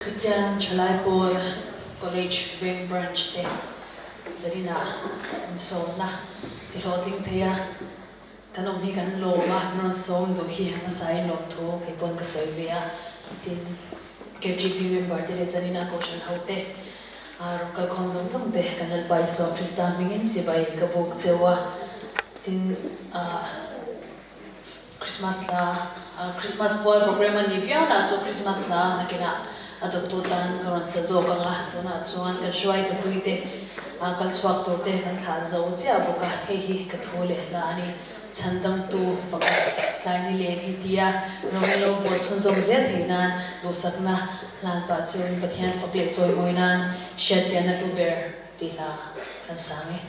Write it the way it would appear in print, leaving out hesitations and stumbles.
Kristian Thalai Pawl College Veng Branch te Zarina insawmna ti hlawhtling thei a, kan awm hi kan lawm a, min rawn sawm duh hi hmasain lawmthu kei pawn ka sawi ve a, tin KGP member te leh Zarina Kohhran ho te rawn kalkhawm zawng zawng te kan Lalpa Isua Krista hmingin chibai ka buk cheu a, tin ah. Christmas hla Christmas pual program a ni viau lah chu Christmas hla nakinah a dawttu tan ka rawn sa zawk ang a, tunah chuan kan hruaitu puite kal chhuak tur te kan thlah zo chiah bawk a, hei hi ka thu leh hla a ni. Chhandamtu pakhat tlai ni len hi tia Romelo pawl chhunzawm zel thei nan duhsakna hlan pah chuan Pathian fak leh chawimawi nan hriatchianna hlu ber tih hla kan sang e.